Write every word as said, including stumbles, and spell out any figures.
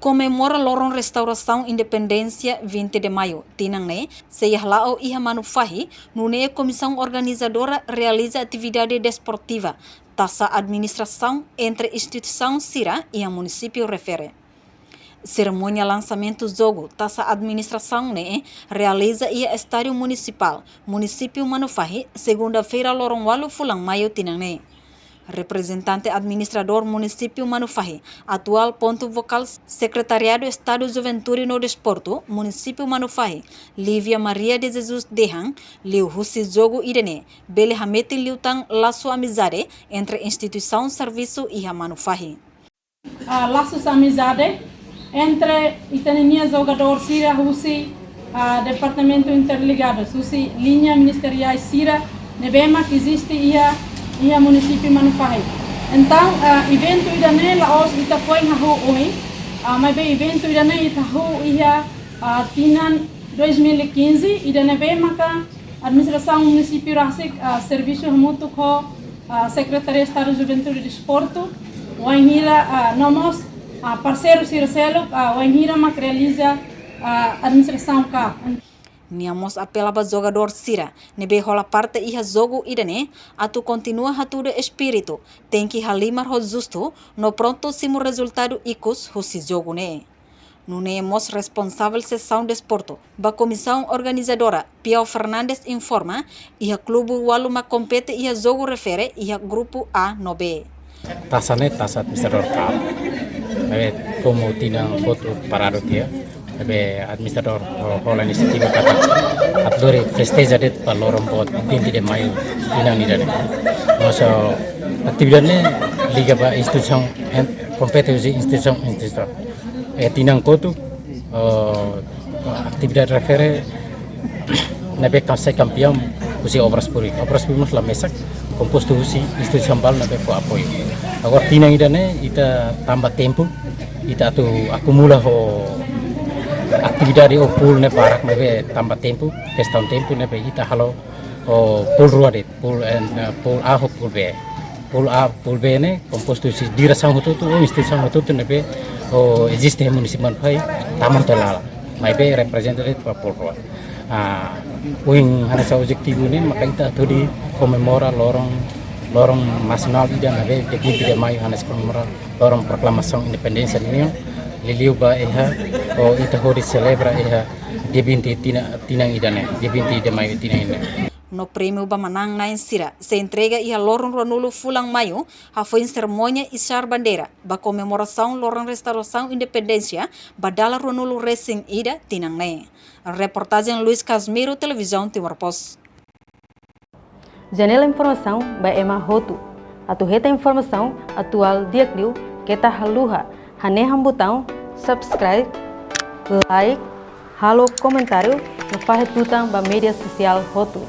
Komemora loron restaurasaun independénsia vinte de Maio tinan ne'e sei hala'o iha Manufahi, nune'e komisaun organizadora realiza atividade desportiva taxa administrasaun entre instituisaun sira iha munisípiu refere. Serimónia lansamentu jogu taxa administrasaun ne'e realiza iha Estádiu Munisipál, munisípiu Manufahi, segunda-feira, loron ualu fulan Maio tinan ne'e. Reprezentante administradór munisípiu Manufahi, atuál pontu fokál Sekretariadu Estadu Juventude no Desportu munisípiu Manufahi, Lívia Maria de Jesus dehan, liuhusi jogu ida-ne'e bele hametin liután lasu amizade entre instituisaun servisu iha Manufahi. Ah, lasus amizade entre ita-nia jogadór sira husi, ah, departamentu interligadus, husi liña ministeriál sira ne'ebé mak eziste iha, iha munisípiu Manufahi. Entaun, ah, eventu ida-ne'e la'ós ita foin hahú ohin, ah, maibé eventu ida-ne'e ita hahú iha, ah, tinan dois mil e quinze, ida ne'ebé maka administrasaun munisípiu rasik, ah, servisu hamutuk ho, ah, Sekretariadu Estadu Juventude e Desportu, wainhira, ah, no mós, ah, parseiru sira seluk, ah, wainhira mak realiza, ah, administrasaun CAF. Nia mós apela ba jogadór sira ne'ebé hola parte iha jogu ida-ne'e atu kontinua hatudu espíritu, tenke halimar ho justu, no prontu simu rezultadu ikus husi jogu ne'e. Nune'e mós responsavel sesaun desportu ba komisaun organizadora, Piau Fernandes, informa, iha klube ualu mak kompete iha jogu refere iha grupu A no B. Taxa ne'e taxa administradór CAF. Ne'ebé komu tinan kotuk paradu tiha, ne'ebé administradór ho-, hola inisiativa katak atu lori festeja de'it ba loron boot vinte de Maio tinan ida-ne'e. Mós atividade ne'e liga ba instituisaun, en-, kompete husi instituisaun, instituisaun. Eh, tinan kotuk, eh, atividade refere ne'ebé kam-, sai kampiaun husi Obras Públikas. Obras Públikas la mesak, kompostu husi instituisaun balu ne'ebé fó apoiu. Agora tinan ida-ne'e ita tanba tempu, ita atu akumula ho atividade ho pool ne'e barak, ne'ebé tanba tempu, kestaun tempu ne'ebé ita halo ho pool rua de'it, pool en, eh, pool A ho pool B. Pool A, pool B ne'e kompostu husi diresaun hotu-hotu, ou instituisaun hotu-hotu ne'ebé, ou eziste iha munisípiu Manufahi, tama to'o lala. Maibé reprezenta de'it ba pool rua. Ah, ohin hanesan objetivu ne'e, maka ita atu hodi komemora loron, loron nasionál ida ne'ebé, dia vinte de Maio, hanesan komemora loron proklamasaun independénsia nian, liuliu ba iha, ou ita hodi selebra iha dia vinte tina-, tinan ida-ne'e, dia vinte de Maio tinan ida-ne'e. No prémiu ba manán-na'in sira sei entrega iha loron ruanulu fulan Maio, hafoin serimónia isar bandeira ba komemorasaun loron restaurasaun independénsia ba dala ruanulu resin ida tinan ne'e. Reportajen Luis Casimiro, Televizaun Timor Post. Janela informasaun ba ema hotu. Atu hetan informasaun atuál di'ak liu, keta haluha hanehan butaun subscribe, like, halo komentáriu, no fahe tutan ba média sosiál hotu.